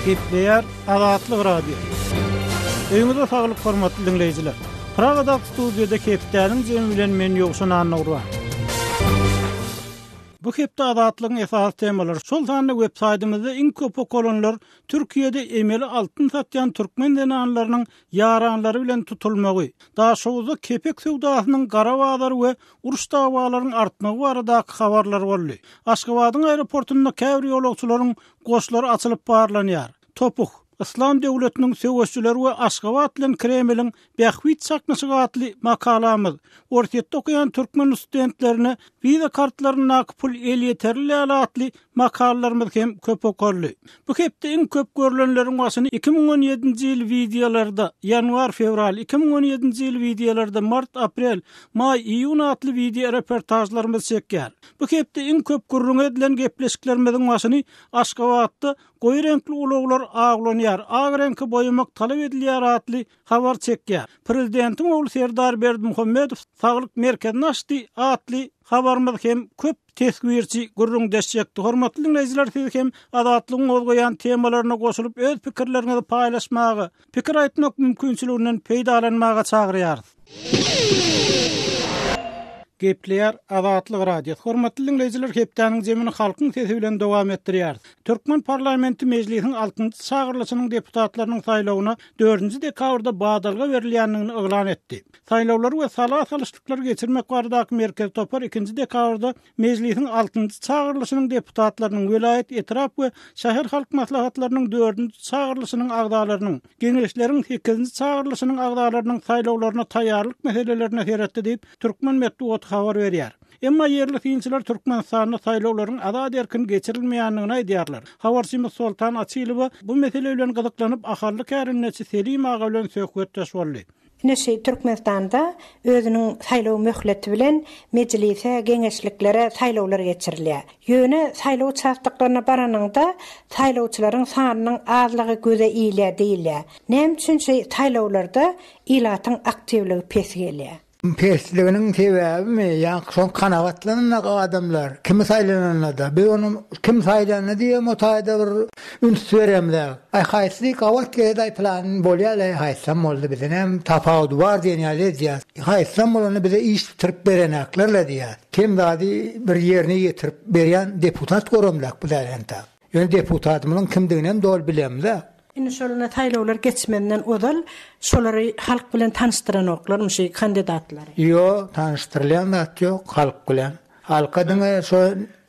Gepleýär Azatlyk Radiosy. Öýüňize saglyk hormatly diňleýjiler. Pragadaky studiýada hepdäniň jemi bilen men Ýowşan Annagurban. Bu hepde Azatlygyň esasy temalary, şol sanda web saýtymyzda iň köp okalanlar Türkiýede emeli altyn satýan türkmen zenanlarynyň ýaranlary bilen tutulmagy, Daşoguzda kepek söwdasynyň gara bazary we uruş dawalaryň artmagy baradaky habarlar boldy. Aşgabadyň aeroportunda käbir ýolagçylaryň goşlary açylyp barlanýar. Topuh, Yslam döwletiniň söweşçileri we Aşgabat bilen Kremliň bähbit çaknyşygy atly makalamyz, Orsýetde okaýan türkmen studentlerine wiza kartlaryndaky pul elýeterli däl atly makalalarymyz hem köp okaldy. Bu hepde iň köp görlenleriň başyny 2017-nji ýyl wideolarda, ýanwar-fewral, 2017-nji ýyl wideolarda, mart-aprel, maý-iýun atly wideo reportažlarymyz çekýär. Bu hepde iň köp gürrüňi edilen gepleşiklerimiziň başyny Aşgabatda goýy reňkli ulaglar awlanýar, ak reňke boýamak talap edilýär atly habar çekýär. Prezidentiň ogly Serdar Berdimuhamedow saglyk merkezini açdy atly habarymyz hem köp teswirçi gürrüňdeş çekdi. Hormatly diňleýjiler siz hem Azatlygyň gozgaýan temalaryna goşulyp öz pikirleriňizi paýlaşmaga, pikir aýtmak mümkinçiliginden peýdalanmaga çagyrýarys. Gepleýär Azatlyk Radiosy. Hormatly diňleýjiler hepdäniň jemini Halkyň sesi bilen dowam etdirýäris. Türkmen parlamenti Mejlisiň altynjy çagyrylyşynyň deputatlarynyň saýlawyna dördünji dekabrda badalga berilýändigini yglan etdi. Saýlawlary we sala salyşlyklary geçirmek baradaky Merkezi topar ikinji dekabrda Mejlisiň altynjy çagyrylyşynyň deputatlarynyň, welaýat, etrap we şäher halk maslahatlarynyň dördünji çagyrylyşynyň agzalarynyň, Geňeşleriň sekizinji çagyrylyşynyň agzalarynyň saýlawlaryna taýýarlyk meselelerine seretdi diýip, türkmen metbugaty habar berýär. Emma ýerli synçylar Türkmenistanda saýlawlaryň azat-erkin geçirilmeýändigini aýdýarlar. Habarçymyz Soltan Açylowa bu mesele bilen gyzyklanyp, ahally kärendeçi Selim aga bilen söhbetdeş boldy. Ine şeý Türkmenistanda özüniň saýlaw möhleti bilen Mejlise, geňeşliklere saýlawlar geçirilýär. Ýöne saýlaw uçastoklaryna baranyňda saýlawçylaryň sanynyň azlygy göze ilýär diýilýär. Näme üçin şeý saýlawlarda ilatyň aktiwligi pes gelýär? Pesliginiň sebäbimi, ýa şoň kanagatlananok adamlar, kimi saýlananda-da. Biz ony kim saýlandy diýem o taýda bir üns beremzok. Aý haýsy gabat gelse-de aý pylany bolýa-laý haýsam boldy bize näme tapawudy bar diýen ýaly edýäs. Haýsam bolanda bize iş bitirip berenaklar-la diýýäs. Kem zady bir ýerine ýetirip berýän deputat göremzok biz entäk. Ýöne deputatymyzyň kimdiginem doly bilemzok. Indi şol ine saýlawlar geçmezinden ozal şolary halk bilen tanyşdyranoklarmy şu kandidatlary? Ýok, tanyşdyrylýan zat ýok halk bilen. Halka diňe şo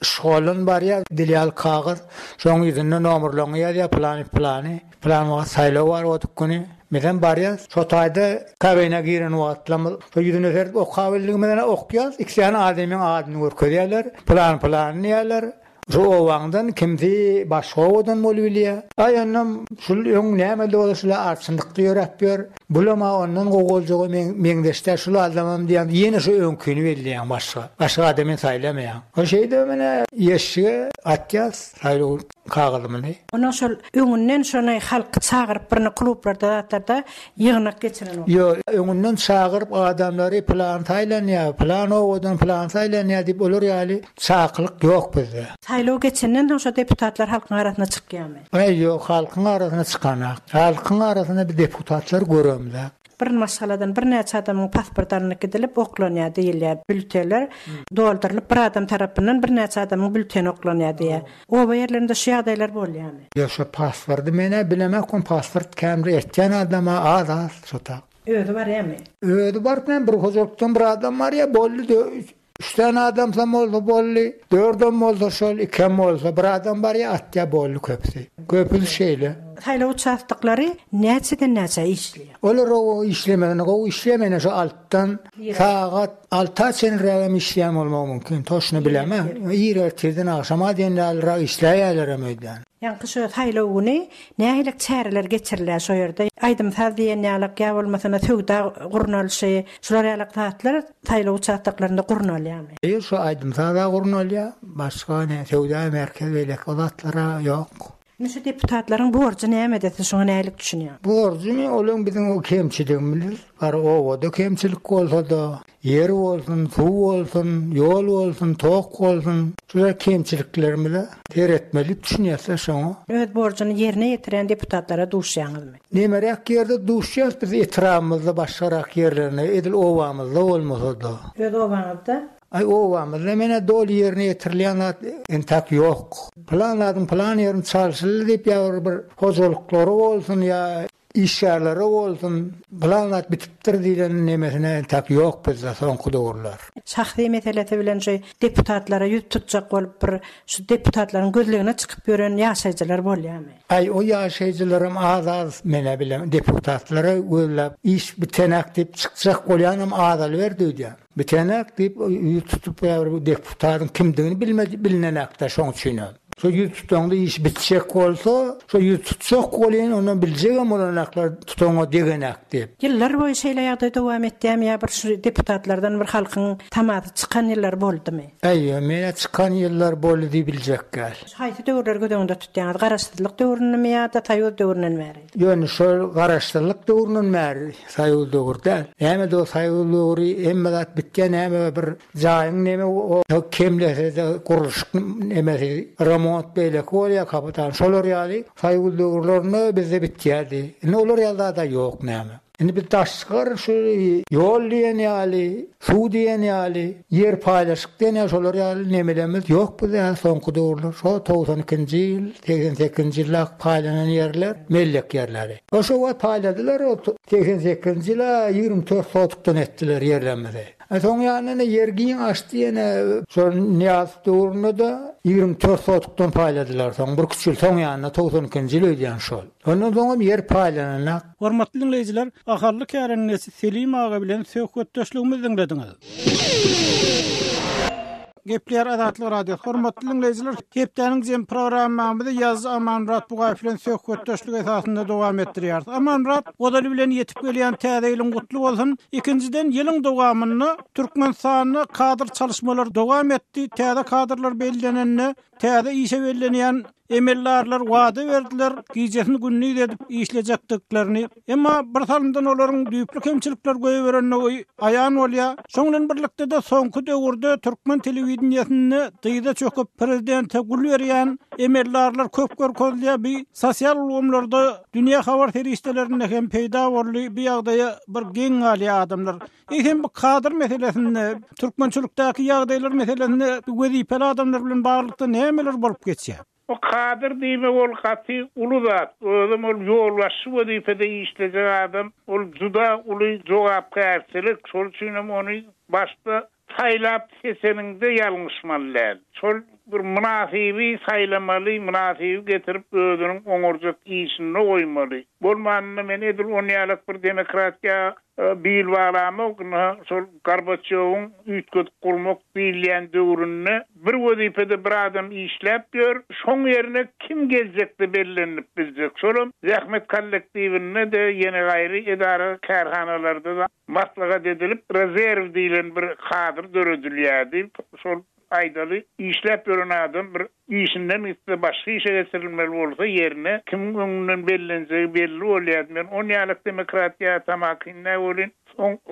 şkoldan barýar dil ýaly kagyz, şoň ýüzünde nomerlaryňy ýazýar pylany pylany, pylan wagt saýlaw bar odik güni. Bizem barýas, şo taýda kabina giren wagtlarymyz şo ýüzüne seredip okabildigimizden okýas, iki sany adamyň adyny görkezýärler, pylany pylany diýýärler. Şu obaňdan kimsi başga obadan bolubilýä. Aý onam şul öň nämede bolsa şula arçynlykda ýöräp ýör. Bulam-a ondan gowy boljaga meňzeş däl şul adamam diýýäň ýene şu öňkini belleýäň başga. Başga adamy saýlamaýaň. Ol şeýdibem ine ýeşşige atýas saýlaw kagyzymyzy. Onam şol öňünden şony halky çagyryp birine klublarda zatlarda ýygnak geçirenok. Ýok, öňünden çagyryp adamlary pylan saýlanýar, pylan obadan pylan saýlanýar diýip olar ýaly çakylyk ýok bizde. Saýlaw geçenden soň şo deputatlar halkyň arasyna çykýarmy? Aý ýok, halkyň arasyna çykanak. Halkyň arasynda biz deputatlar göremzok. Bir maşgaladan birnäçe adamyň pasporty alnyp gidilip oklanýar diýilýär. Bülteler doldurylyp bir adam tarapyndan birnäçe adamyň bülteni oklanýar diýýär. Oba ýerlerinde şu ýagdaýlar bolýarmy? Ýok şo pasporty menä bilemok ony pasport känbir eltýän adama az az şo tak. Özi barýarmy? Özi baryp näme bir hojalykdan bir adam barýar boldy üç sany adamsam bolsa boldy dördem bolsa şol ikem bolsa bir adam barýar atýar boldy köpüsi. Köpüsi şeýle. Saýlaw uçastoklary näçeden näçä işleýär? Olar gowy işlemegine gowy işleýär menä şo altdan sagat Alta çenlirägem işleýän bolmagy mümkin, toşny bilemä. Ir ertirden agşama diýen ýalyrak işläýýärlerem öýdýän. Ýaňky şo saýlaw güni nähili çäreler geçirilýär şo ýerde? Aýdym-saz diýen ýalak ýa bolmasana söwda gurnalyşy, şular ýalak zatlar saýlaw uçastoklarynda gurnalýarmy? Ýok, şo aýdym-saz-a gurnalýar, başga ne söwda merkez beýleki o zatlar-a ýok. Indi şu deputatlaryň borjy nämede siz şuňa nälik düşünýäňiz? Borjuny olaň biziň o kemçiligimiz bar obada kemçilik bolsada ýer bolsun suw bolsun ýol bolsun tok bolsun şular kemçiliklerimize seretmeli diýip düşünýäsda şoňa. Öz borjuny ýerine ýetirýän deputatlara duşýaňyzmy? Nemeräk ýerde duşýas biz etrabymyzda başgarak ýerlerinde edil obamyzda bolmasada. Öz obaňyzda? Aý obamyzda menä doly ýerine ýetirilýän zat entäk ýok. Pylan zadyň pylan ýerini çalşyldy diýip ýa bir bir hojalyklara bolsun ýa işgärlere bolsun pylan zat bitipdir diýlen nemesine entäk ýok bizde soňky döwürler. Şahsy meselesi bilen şu deputatlara ýüz tutjak bolup bir şu deputatlaryň gözlegine çykyp ýören ýaşaýjylar bolýamy? Aý o ýaşaýjylaram az-az menä bilen deputatlara gözläp iş bitenak diýip çykjak bolýanam azalyberdi öýdýän. Bitenak diýip ýüz tutup ýa bir deputatyň kimdigini bilmedi bilinenakda şoň üçinem. Şo ýüz tutaňda iş bitjek bolsa, şo ýüz tutjak welin ondan biljegem bolanaklar tutaňa degenak diýip. Ýyllar boýy şeýle ýagdaý dowam etýärmi ýa bir şu deputatlardan bir halkyň tamasy çykan ýyllary boldumy? Äý, menä çykan ýyllar boldy diýip biljek däl. Haýsy döwürleri göz öňünde tutýaňyz? Garaşsyzlyk döwründemi ýa-da soýuz döwründen bäri? Ýöne şol garaşsyzlyk döwründen bäri, soýuz döwür däl. Näme-de o soýuz döwri hemme zat bitýär, näme bir jaýyň neme o kemlese-de gurluşyk nemesi, remont beýleki bolýar kapital. Şolar ýaly soýuz döwürlerinde bizde bitýärdi. Indi olar ýaly zat-a ýok näme. Indi biz daşgary şu ýol diýen ýaly, suw diýen ýaly, ýer paýlaşyk diýen ýaly şolar ýaly nemelerimiz ýok bizde hä soňky döwürler. Şo 92-nji ýyl, 88-nji ýylda paýlanan ýerler, mellek ýerleri. O şo wagt paýladylar, o 88-nji ýyla 24 sotykdan etdiler ýerlerimizi. E soň ýanyna ýer giň açdy ýene şo Nyýazow döwründe-de 24 sotykdan paýladylar soň bir-iki ýyl soň ýanyna 92-nji ýyl öýdýän şol. Ondan soňam ýer paýlananak. Hormatly diňleýjiler, ahally kärendeçi Selim aga bilen söhbetdeşligimizi diňlediňiz. Gepleýär Azatlyk Radiosy. Hormatly diňleýjiler, hepdäniň jem programmamyzy ýazyjy Amanmyrat Bugaýew bilen söhbetdeşlik esasynda dowam etdirýäris. Amanmyrat, ozaly bilen ýetip gelýän Täze ýylyň gutly bolsun! Ikinjiden, ýylyň dowamynda Türkmenistanda kadr çalyşmalary dowam etdi, täze kadrlar bellenende, täze işe bellenýän Emeldarlar wada berdiler, gijesini gündiz edip işlejekdiklerini. Emma bir salymdan olaryň düýpli kemçilikler goýberendigi aýan bolýar. Şoň bilen birlikde-de soňky döwürde türkmen telewideniýesinde dyza çöküp prezidente gül berýän emeldarlar köp görkezilýär. Bu sosial ulgamlarda, dünýä habar serişdelerinde hem peýda boldy. Bu ýagdaýa bir geň galýar adamlar. Eýsem bu kadr meselesinde, türkmençilikdäki ýagdaýlar meselesinde wezipeli adamlar bilen baglylykda nämeler bolup geçýär? O kadr diýmek ol gaty uly zat. Özem ol ýolbaşçy wezipede işlejek adam, ol juda uly jogapkärçilik. Şol üçinem ony başda saýlap seçeniňde ýalňyşmaly däl. Şol bir mynasyby saýlamaly, mynasyby getirip özüniň oňarjak işinde goýmaly. Bolmanynda men edil onýalak bir demokratiýa Bil baglamok, ynha, şol Gorbaçýowyň üýtgedip gurmak diýilýän döwründe bir wezipede bir adam işläp ýör, şoň ýerine kim geljekde bellenilip biljek, şolam zähmet kollektiwinde-de, ýene gaýry edara-kärhanalarda-da maslahat edilip, rezerw diýlen bir kadr döredilýärdi, şol aýdaly, işläp ýören adam bir Işinden gitse, başga işe geçirilmeli bolsa, ýerine kimiň öňünden bellenjegi belli bolýardy. Men on ýalyk demokratiýa tamakin däl welin,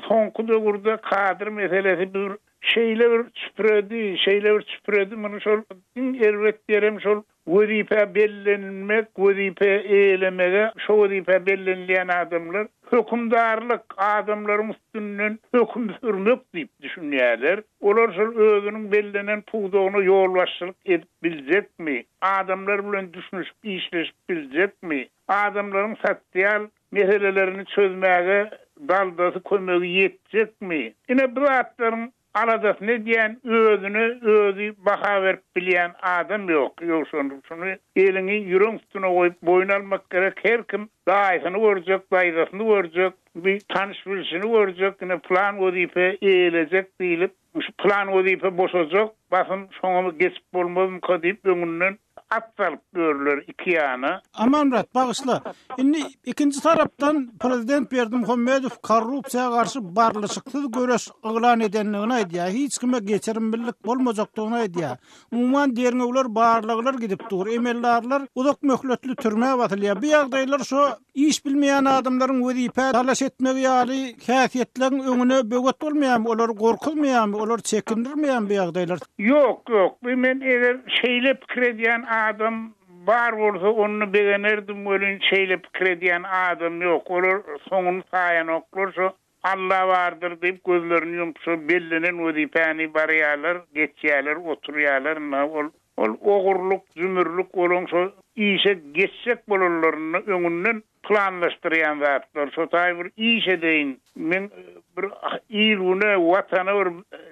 soňky döwürde kadr meselesi bir şeýle bir çüpredi, şeýle bir çüpredi, muny şol iň erbet ýerem şol wezipä bellenilmek, wezipe eýelemege, şo wezipä bellenilýän adamlar hökümdarlyk, adamlaryň üstünden höküm sürmek diýip düşünýärler. Olar şol özüniň bellenen pudagyna ýolbaşçylyk edip biljekmi? Adamlar bilen düşünişip işleşip biljekmi? Adamlaryň sosial meselelerini çözmäge daldasy kömegi ýetjekmi? Ine bu zatlaryň aladasyny edýän, özüne özi baha berip bilýän adam ýok. Ýowşan, şuny eliňi ýüregiň üstüne goýup boýun almak gerek. Her kim daýysyny görjek, daýzasyny görjek, bir tanyş-bilşini görjek, ine pylan wezipe eýelejek diýlip, şu pylan wezipe boşajak. Basym şoňa geçip bolmazmyka diýip öňünden at salyp ýörler iki ýana. Amanmyrat, bagyşla. Indi ikinji tarapdan prezident Berdimuhamedow korrupsiýa garşy barlyşyksyz göreş yglan edendigini aýdýar. Hiç kime geçirimlilik bolmajakdygyny aýdýar. Umuman derňewler, barlaglar gidip dur. Emeldarlar uzak möhletli türmä basylýar. Bu ýagdaýlar şo iş bilmeýän adamlaryň wezipä talaş etmegi ýaly häsiýetleriň öňüne böwet bolmaýarmy, olary gorkuzmaýarmy, olary çekindirmeýärmi bu ýagdaýlar? Ýok, ýok. Bu men eger şeýle pikir edýän adam bar bolsa onda begenerdim welin şeýle pikir edýän adam ýok. Olar soňuny saýanoklar şo Alla bardyr diýip gözlerini ýumup şo bellenen wezipäni barýarlar, geçýärler, oturýarlar. Ynha ol ol ogurlyk, jümürlik olaň şo işe geçjek bolanlarynda öňünden planlaşdyrýan zatlar. Şo taý bir iş edeýin, meň bir il-güne, watana bir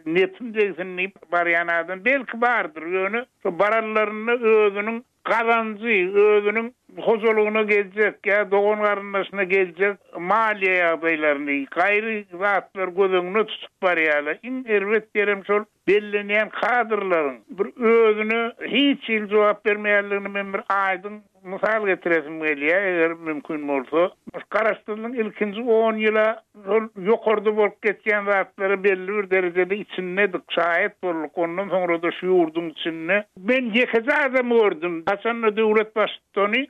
nepim degsin diýip barýan adam belki bardyr, ýöne şo baranlarynda özüniň Gazanjy, özüniň hojalygyna geljek ýa dogan-garyndaşyna geljek maliýe ýagdaýlaryny, gaýry zatlary göz öňünde tutup barýarlar. Iň erbet ýerem şol bellenýän kadrlaryň bir özüne hiç hili jogap bermeýänligini men bir aýdyň mysal getiresim gelýär, eger mümkin bolsa. Garaşsyzlygyň ilkinji on ýyla şol ýokarda bolup geçýän zatlara belli bir derejede içindedik, şaýat bolduk. Ondan soňra-da şu ýurduň içinde men ýekeje adamy gördüm. Haçanda döwlet baştutany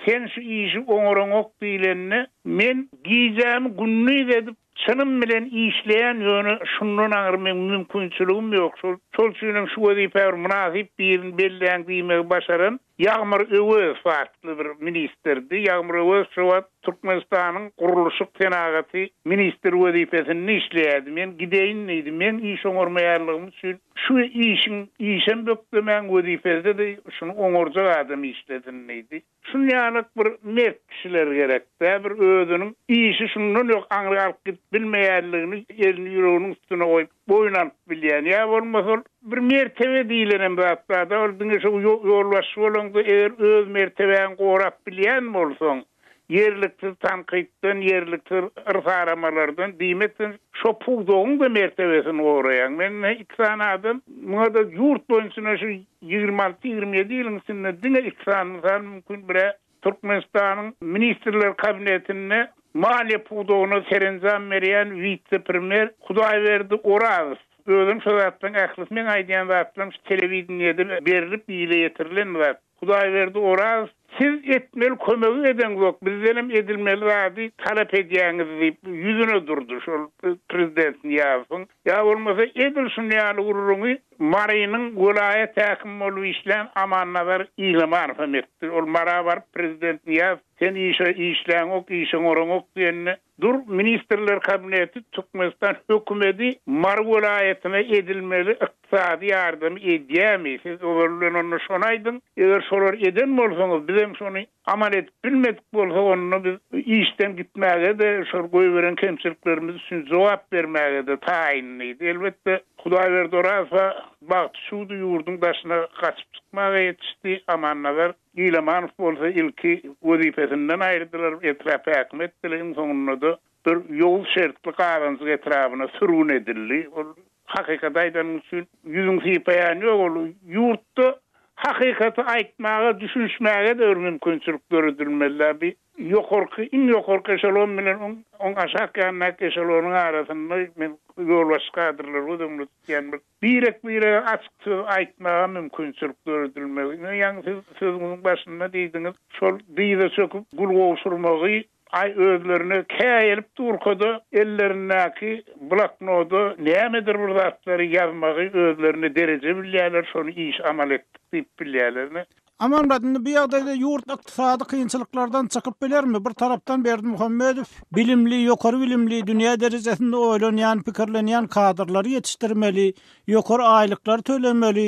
sen şu işi oňaraňok diýlende, men gijämi gündiz edip, çynym bilen işleýän, ýöne şundan aňry meň mümkinçiligim ýok. Şol şol üçinem şu wezipä bir mynasyp birini belläň diýmegi başaran Ýagmyr Öwezow atly bir ministrdi. Ýagmyr Öwezow şo wagt Türkmenistanyň gurluşyk senagaty ministri wezipesinde işleýärdi. Men gideýin diýdi. Meň iş oňarmaýanlygym üçin şu işiň işem bökdemäň, wezipede-de şuny oňarjak adam işlesin diýdi. Şun ýalyk bir mert kişiler gerek-dä, bir özüniň işi şundan ýok aňry alyp gidip bilmeýänligini elini ýüreginiň üstüne goýup boýun alyp bilýän. Ýa bolmasa ol bir mertebe diýlenem zat bar-da, ol diňe şo ýolbaşçy bolaňda eger öz mertebäňi gorap bilýän bolsaň, ýerliksiz tankytdan, ýerliksiz yrsaramalardan, diýmek sen şo pudagyň-da mertebesini goraýaň. Men ine iki sany adam, muňa-da ýurt boýunça şu 26-27 ýylyň içinde diňe iki sany mysal mümkin, bir-ä Türkmenistanyň Ministrler Kabinetinde maliýe pudagyna serenjam berýän wise-premýer Hudaýberdi Orazow. Özem şo zatlaryň ählisi meň aýdýan zatlarym şu telewideniýede berlip ile ýetirilen zat. Hudaýberdi Orazow siz etmeli kömegi edeňzok, bizdenem edilmeli zady talap edýäňiz diýip ýüzüne durdy şol prezident Nyýazowyň. Ýa bolmasa edil şuny ýaly gürrüňi Marynyň welaýat häkimi bolup işlän Amannazar Ilamanow hem etdi. Ol Mara baryp prezident Nyýazow sen işe işläňok, işiň oraňok diýende, Dur, Ministrler Kabineti Türkmenistan hökümedi Mary welaýatyna edilmeli ykdysady ýardamy edýärmi? Siz ozaly bilen onda şony aýdyň. Eger şolary eden bolsaňyz, bizem şony amal edip bilmedik bolsak, onda biz işden gitmäge-de, şol goýberen kemçiliklerimiz üçin jogap bermäge-de taýyn diýdi. Elbetde, Hudaýberdi Orazowa bagty çüwdi, ýurduň daşyna gaçyp çykmaga ýetişdi. Amannazar Ilamanow bolsa ilki wezipesinden aýyrdylar, etrap häkimi etdiler, iň soňunda-da bir ýowuz şertli Gazanjyk etrabyna sürgün edildi. Ol hakykaty aýdanyň üçin ýüzüň sypaýan ýok, ol ýurtda hakykaty aýtmaga, düşünişmäge-de bir mümkinçilik döredilmeli-dä. Bi ýokarky, iň ýokarky eşelon bilen oň oň aşak ýanyndaky eşelonyň arasynda men ýolbaşçy kadrlary göz öňünde tutýan bir Birek-birege açyk söz aýtmaga mümkinçilik döredilmegi. Ine, ýaňy siz sözüňiziň başynda diýdiňiz, şol dyza çöküp gül gowşurmagy, aý, özlerine käýelip durka-da ellerindäki bloknoda nämedir bir zatlary ýazmagy özlerine dereje bilýärler, şony iş amal etdik diýip bilýärler. Ine, Amanmyrat, indi bu ýagdaýda ýurt ykdysady kynçylyklardan çykyp bilermi? Bir tarapdan Berdimuhamedow bilimli, ýokary bilimli, dünýä derejesinde oýlanýan, pikirlenýän kadrlary ýetişdirmeli, ýokary aýlyklary tölemeli,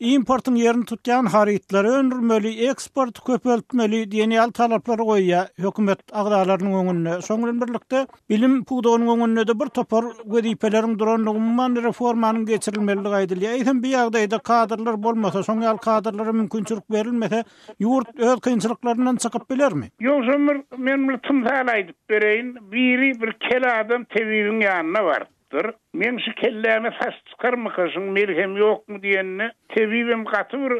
importyň ýerini tutýan harytlary öndürmeli, eksporty köpeltmeli diýen ýaly talaplary goýýar hökümet agzalarynyň öňünde. Şonuň bilen birlikde, Bilim pudagynyň öňünde-de bir topar wezipeleriň durandygy, umuman reformanyň geçirilmelidigi aýdylýar. Eýsem, bu ýagdaýda kadrlar bolmasa, şoň ýaly kadrlara mümkinçilik berilmese, ýurt öz kynçylyklaryndan çykyp bilermi? Ýogsam bir, men bir tymsal aýdyp bereýin. Biri bir kel adam tebibiň ýanyna barypdyr. aýdypdyr. Meň şu kelläme saç çykarmyka, şuň melhemi ýokmy diýende, tebibem gaty bir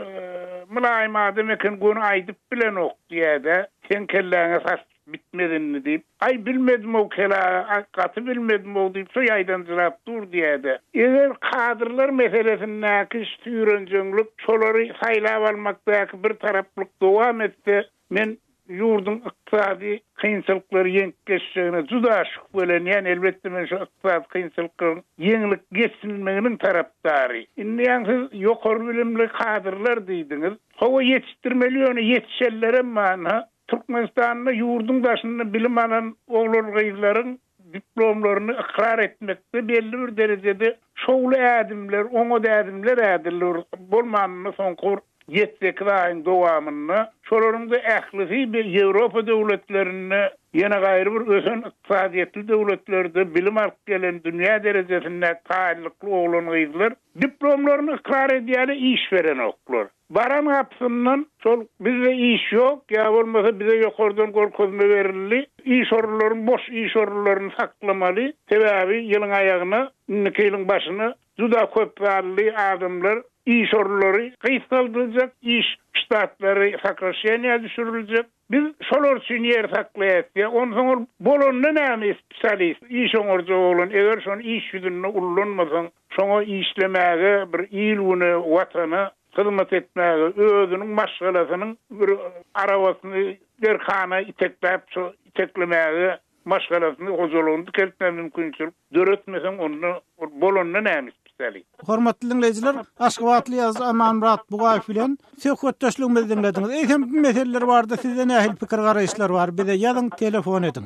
mylaýym adam eken, göni aýdyp bilenok diýýä-de, seň kelläňe saç bitmez indi diýip. Aý, bilmedim-ow kel aga, gaty bilmedim-ow diýip, şo ýaýdanjyrap dur diýýä-de. Eger kadrlar meselesindäki şu süýrenjeňlik, şolary saýlap almakdaky bir taraplyk dowam etse, Men ýurduň ykdysady kynçylyklary ýeňip geçjegine juda şübhelenýän, elbetde men şu ykdysady kynçylyklaryň ýeňlip geçilmeginiň tarapdary. Indi ýaňy siz ýokary bilimli kadrlar diýdiňiz. Hawa ýetişdirmeli ýöne ýetişenlerem bar. Ynha, Türkmenistanda ýurduň daşynda bilim alan oglan-gyzlaryň diplomlaryny ykrar etmekde belli bir derejede şowly ädimler, oňat ädimler ädildi. Bir bolmanynda soňky bir ýedi-sekiz aýyň dowamynda şolaryň-da ählisi Ýewropa döwletlerinde, ýene gaýry bir ösen ykdysadyýetli döwletlerde bilim alyp gelen dünýä derejesindäki taýynlykly oglan-gyzlar diplomlaryny ykrar edýärler, iş berenoklar. Baran gapysyndan şol bizde iş ýok ýa bolmasa bize ýokardan görkezme berildi, iş orunlaryny boş iş orunlaryny saklamaly, sebäbi ýylyň aýagyna, indiki ýylyň başyna juda köp sanly adamlar iş orunlary gysgaldyljak, iş ştatlary sokraşeniýa düşüriljek. Biz şolar üçin ýer saklaýas diýýär. Onsoň ol bolanda näme spesialist, iş oňarjak oglan, eger şony iş ýüzünde ullanmasaň, şoňa işlemäge, bir il-güne, Watana hyzmat etmäge, özüniň maşgalasynyň bir arabasyny derhana itekläp, şo iteklemäge maşgalasyny, hojalygyny dikeltmäge mümkinçilik döretmeseň, onda ol bolanda näme spesialist? Hormatly diňleýjiler, aşgabatly ýazyjy Amanmyrat Bugaýew bilen söhbetdeşligimizi diňlediňiz. Eýsem, bu meseleler barada sizde nähili pikir-garaýyşlar bar? Bize ýazyň, telefon ediň.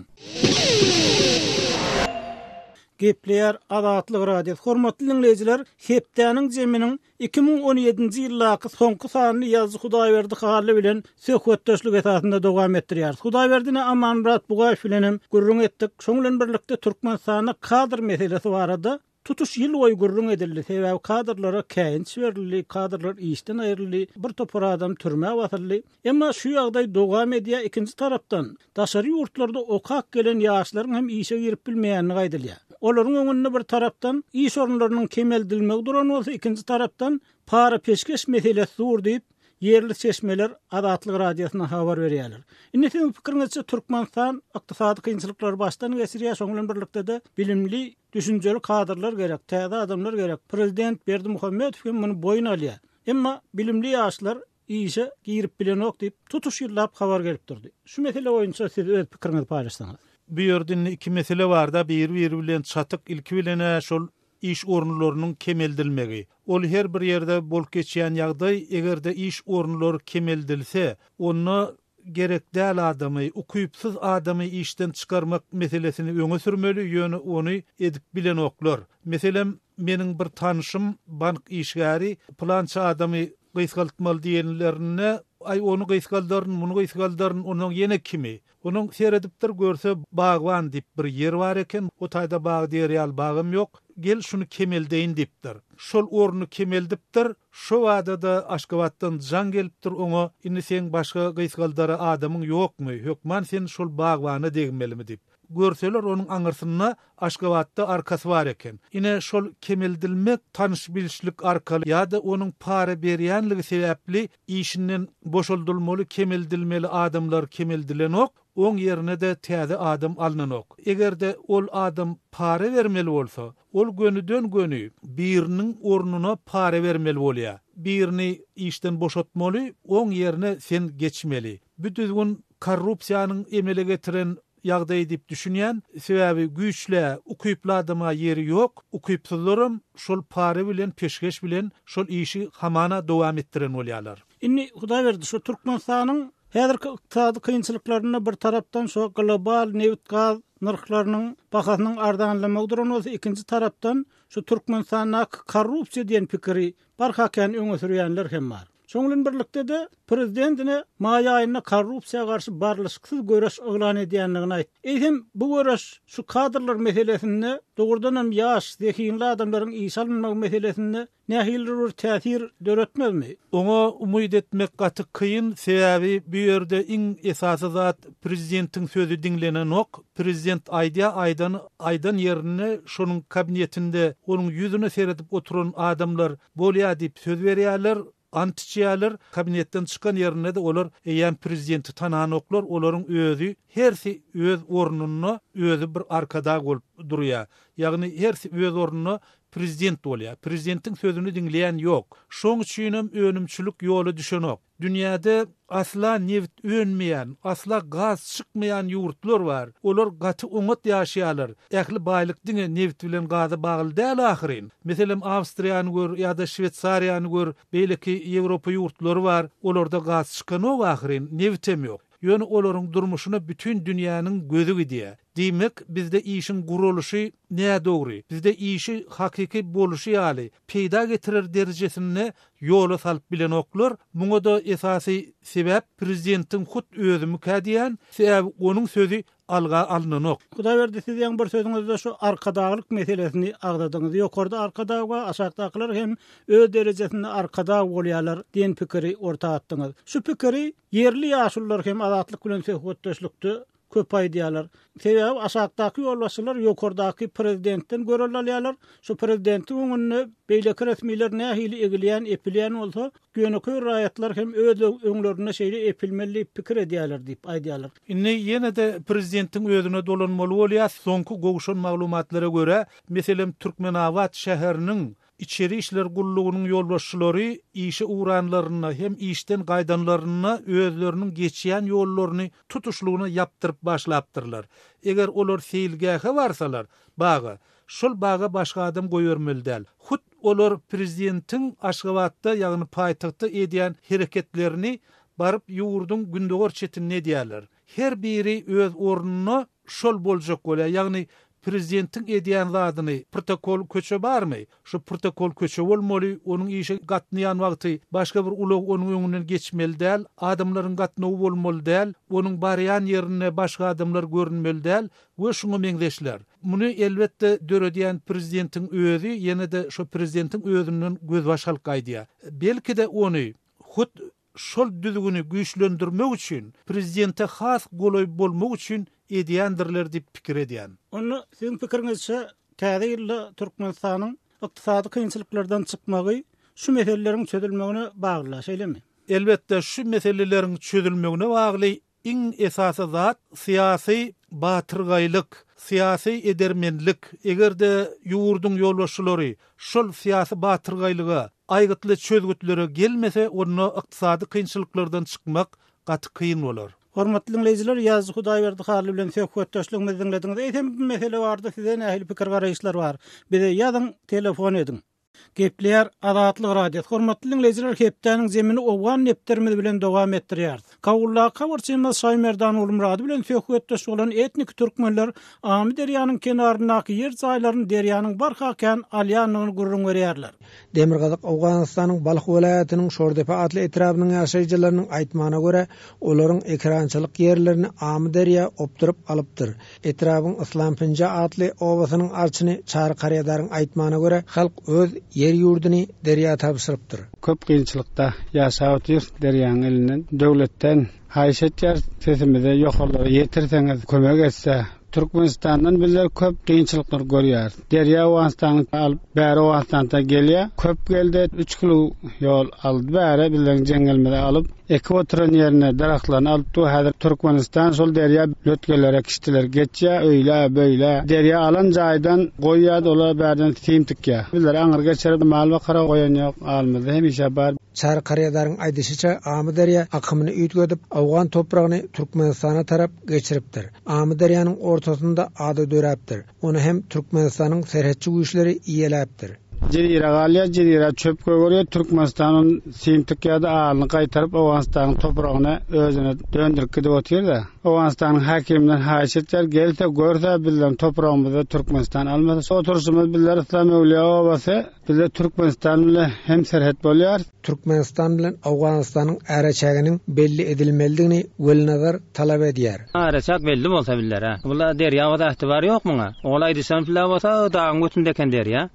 Gepleýär Azatlyk Radiosy. Hormatly diňleýjiler, hepdäniň jeminiň 2017-nji ýyldaky soňky sanyny ýazyjy Hudaýberdi Hally bilen söhbetdeşlik esasynda dowam etdirýäris. Hudaýberdini Amanmyrat Bugaýew bilen hem gürrüň etdik. Şonuň bilen birlikde Türkmenistanda kadr meselesi barada tutuş ýyl boýy gürrüň edildi. Sebäbi kadrlara käýinç berildi, kadrlar işden aýryldy, bir topar adam türmä basyldy. Emma şu ýagdaý dowam edýär, ikinji tarapdan, daşary ýurtlarda okap gelen ýaşlaryň hem işe girip bilmeýändigi aýdylýar. Olaryň öňünde bir tarapdan iş orunlarynyň kemeldilmegi duran bolsa, ikinji tarapdan para-peşgeş meselesi dur diýip, ýerli çeşmeler Azatlyk Radiosyna habar berýärler. Indi siziň pikiriňizçe Türkmenistan ykdysady kynçylyklary başdan geçirýär, şonuň bilen birlikde-de bilimli, düşünjeli kadrlar gerek, täze adamlar gerek. Prezident Berdimuhamedow hem muny boýun alýar. Emma bilimli ýaşlar işe girip bilenok diýip, tutuş ýyllap habar gelip durdy. Şu mesele boýunça siz öz pikiriňizi paýlaşsaňyz. Bu ýerde indi iki mesele barda, biri-biri bilen çatyk, ilki bilen-ä şol iş orunlarynyň kemeldilmegi. Ol her bir ýerde bolup geçýän ýagdaý, eger-de iş orunlary kemeldilse, onda gerek däl adamy, ukypsyz adamy işden çykarmak meselesini öňe sürmeli, ýöne ony edip bilenoklar. Meselem, meniň bir tanyşym, bank işgäri, pylança adamy gysgaltmaly diýenlerinde, aý ony gysgaldaryn, muny gysgaldaryn, onsoň ýene kimi? Onuň seredipdir, görse, bagban diýip bir ýer bar eken, o taýda bag diýer ýaly bagam ýok, gel şuny kemeldeýin diýipdir. Şol orny kemeldipdir, şo bada-da Aşgabatdan jaň gelipdir oňa, indi seň başga gysgaldara adamyň ýokmy, hökman sen şol bagbana degmelimi diýip. Görseler onuň aňyrsynda Aşgabatda arkasy bar eken. Ine şol kemeldilmek tanyş-bilişlik arkaly ýa-da onuň para berýänligi sebäpli işinden boşaldylmaly, kemeldilmeli adamlar kemeldilenok, oň ýerine-de täze adam alnanok. Eger-de ol adam para bermeli bolsa, ol gönüden-göni biriniň ornuna para bermeli bolýar. Birini işden boşatmaly, oň ýerine sen geçmeli. Bu düzgün korrupsiýanyň emele getiren ýagdaýy diýip düşünýän. Sebäbi güýçlä, ukyply adama ýeri ýok, ukypsyzlaram şol para bilen, peşgeş bilen şol işi hamana dowam etdiren bolýarlar. Indi Hudaýberdi şu Türkmenistanyň häzirki ykdysady kynçylyklarynda bir tarapdan şu global nebit-gaz nyrhlarynyň bahasynyň arzanlamagy duran bolsa, ikinji tarapdan şu Türkmenistandaky korrupsiýa diýen pikiri barha kän öňe sürýänler hem bar. Şonuň bilen birlikde-de, prezident ine maý aýynda korrupsiýa garşy barlyşyksyz göreş yglan edýändigini aýtdy. Eýsem, bu göreş şu kadrlar meselesinde, dogrudan hem ýaş, zehinli adamlaryň işe alynmagy meselesinde nähilidir bir täsir döretmezmi? Oňa umyt etmek gaty kyn, sebäbi bu ýerde iň esasy zat prezidentiň sözi diňlenenok. Prezident aýdýar, aýdany aýdan ýerinde şonuň kabinetinde onuň ýüzüne seredip oturan adamlar bolýar diýip söz berýärler, ant içýärler. Kabinetden çykan ýerinde-de olar eýýäm prezidenti tananoklar, olaryň özi hersi öz ornunda özi bir arkadag bolup durýar. Ýagny hersi öz ornunda prezident bolýar. Prezidentiň sözüni diňleýän ýok. Şoň üçinem önümçilik ýola düşenok. Dünýäde asla nebit önmeýän, asla gaz çykmaýan ýurtlar bar. Olar gaty oňat ýaşaýarlar. Ähli baýlyk diňe nebit bilen gaza bagly däl ahyryn. Meselem, Awstriýany gör ýa-da Şweýsariýany gör, beýleki Ýewropa ýurtlary bar, olarda gaz çykanok ahyryn, nebitem ýok. Ýöne olaryň durmuşyna bütin dünýäniň gözi gidýär. Diýmek, bizde işiň guralyşy nädogry. Bizde işi hakyky boluşy ýaly, peýda getirer derejesinde ýola salyp bilenoklar. Muňa-da esasy sebäp prezidentiň hut özümikä diýýän, sebäbi onuň sözi alga alnanok. Hudaýberdi siz ýaňy bir sözüňizde şu arkadaglyk meselesini agzadyňyz. Ýokarda arkadag bar, aşakdakylar hem öz derejesinde arkadag bolýarlar diýen pikiri orta atdyňyz. Şu pikiri ýerli ýaşulular hem Azatlyk bilen söhbetdeşlikde köp aýdýarlar. Sebäbi aşakdaky ýolbaşçylar ýokardaky prezidentden görelde alýarlar. Şu prezidentiň öňünde beýleki resmiler nähili egilýän, epilýän bolsa, ýönekeý raýatlar hem öz öňlerinde şeýle epilmeli diýip pikir edýärler diýip aýdýarlar. Indi ýene-de prezidentiň özüne dolanmaly bolýar. Soňky gowşan maglumatlara görä, meselem, Türkmenabat şäheriniň Içeri işler gullugynyň ýolbaşçylary işe ugranlarynda hem işden gaýdanlarynda özleriniň geçýän ýollaryny tutuşlygyna ýapdyryp başlapdyrlar. Eger olar seýilgähe barsalar, baga, şol baga başga adam goýbermeli däl. Hut olar prezidentiň Aşgabatda, ýagny paýtagtda edýän hereketlerini baryp ýurduň gündogar çetinde edýärler. Her biri öz ornunda şol boljak bolýar, ýagny prezidentiň edýän zadyny, protokol köçe barmy? Şo protokol köçe bolmaly, onuň işe gatnaýan wagty başga bir ulag onuň öňünden geçmeli däl, adamlaryň gatnawy bolmaly däl, onuň barýan ýerinde başga adamlar görünmeli däl we şuňa meňzeşler. Muny elbetde döredýän prezidentiň özi, ýene-de şo prezidentiň özünden gözbaş alyp gaýdýar. Belki-de ony hut şol düzgüni güýçlendirmek üçin, prezidente has golaý bolmak üçin edýändirler diýip pikir edýän. Onda siziň pikiriňizçe täze ýylda Türkmenistanyň ykdysady kynçylyklardan çykmagy şu meseleleriň çözülmegine bagly, şeýlemi? Elbetde, şu meseleleriň çözülmegine bagly Iň esasy zat syýasy batyrgaýlyk, syýasy edermenlik. Eger-de ýurduň ýolbaşçylary şol syýasy batyrgaýlyga, aýgytly çözgütlere gelmese, onda ykdysady kynçylyklardan çykmak gaty kyn bolar. Hormatly diňleýjiler, ýazyjy Hudaýberdi Hally bilen söhbetdeşligimizi diňlediňiz. Eýsem bu mesele barada size nähili pikir-garaýyşlar bar? Bize ýazyň, telefon ediň. Gepleýär Azatlyk Radiosy. Hormatly diňleýjiler, hepdäniň zemini owgan depderimiz bilen dowam etdirýäris. Kabuldaky habarçymyz Şaýmerdan Gulmyrady bilen söhbetdeş bolan etniki türkmenler Amyderýanyň kenaryndaky ýer jaýlaryny derýanyň barha kän alýandygyny gürrüň berýärler. Demirgazyk Owganystanyň Balh welaýatynyň Şordepe atly etrabynyň ýaşaýjylarynyň aýtmagyna görä, olaryň ekerançylyk ýerlerini Amyderýa opduryp alypdyr. Etrabyň Yslampinja atly obasynyň arçyny Çary Karýadaryň aýtmagyna görä, halk öz ýer-ýurduny derýa tabşyrypdyr. Köp kynçylykda ýaşap otyrys derýanyň elinden. Döwletden haýyş etýäris, sesimizi ýokarlara ýetirseňiz, kömek etse. Türkmenistandan bizler köp kynçylyklar görýäris. Derýa Owganystanyň alyp, bäri Owganystanda gelýär. Köp geldi, üç kilo ýol aldy bäri bizleriň jeňňelimizi alyp. Ekip oturan ýerine daragtlaryny alyp dur. Häzir Türkmenistan şol derýa lötgelere kiştiler geçýär, öýlä, beýlä. Derýa alan jaýdan goýýar, olar bärden sim tikýär. Bizler aňyr geçerip mal bakara goýan ýok, alymyzda hemişe bar. Çary Karýadaryň aýdyşyça, Amyderýa akymyny üýtgedip, owgan topragyny Türkmenistana tarap geçiripdir. Amyderýanyň ortasynda ada döräpdir. Ony hem Türkmenistanyň serhetçi güýçleri eýeläpdir. Jezire galýar, jezirä çöp gögerýär, Türkmenistan ony sim tikýär-de, alyny gaýtaryp Owganystanyň topragyna özüne dönderip gidip otyr-da. Owganystanyň häkiminden haýyş etýär, gelse görse bizleriň topragymyzy Türkmenistan almasa. Oturyşymyz bizler Yslam Öwlüýä obasy, bizler Türkmenistan bilen hem serhet bolýar. Türkmenistan bilen Owganystanyň araçäginiň belli edilmelidigini Welnazar talap edýär. Araçäk belli bolsa bizlere. Bula derýa bolsa ähtibar ýok muňa. Ol aýdyşan pula bolsa dagyň götünde eken derýa.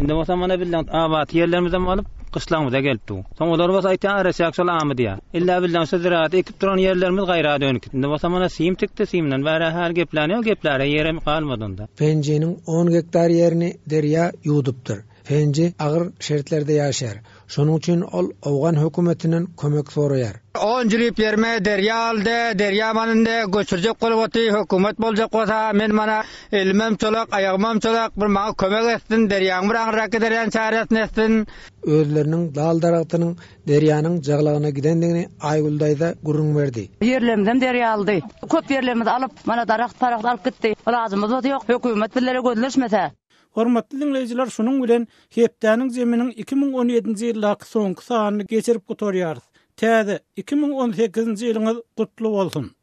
Indi bolsa mana bizleň abat ýerlerimizem alyp, gyşlagymyza gelip dur. Soň olar bolsa aýtýar araçäk şol amy diýýär. Illa bizleň şu ziraat ekip duran ýerlerimiz gaýra dönüp. Indi bolsa mana sim tikdi, simden bäri häli geplän ýok, gepläre ýerem galmady onda. Penjiniň on gektar ýerini derýa ýuwdupdyr. Penji agyr şertlerde ýaşaýar. Şonuň üçin ol owgan hökümetinden kömek soraýar. On jüýp ýerime derýa aldy, derýa many indi göçürjek bolup otyr, hökümet boljak bolsa, men mana elimem çolak, aýagymam çolak, bir maňa kömek etsin, derýaň bir aňryrak giderýän çäresini etsin. Özleriniň dal-daragtynyň derýanyň jaglagyna gidendigini Aýgül daýza gürrüň berdi. Ýerlerimizem derýa aldy. Köp ýerlerimizi alyp, mana daragt-paragt alyp gitdi. Ylajymyz bolsa ýok, hökümet bizlere gözleşmese. Hormatly diňleýjiler şunuň bilen hepdäniň zeminiň 2017-nji ýyldaky soňky sanyny geçirip gutarýarys. Täze 2018-nji ýylyňyz gutly bolsun!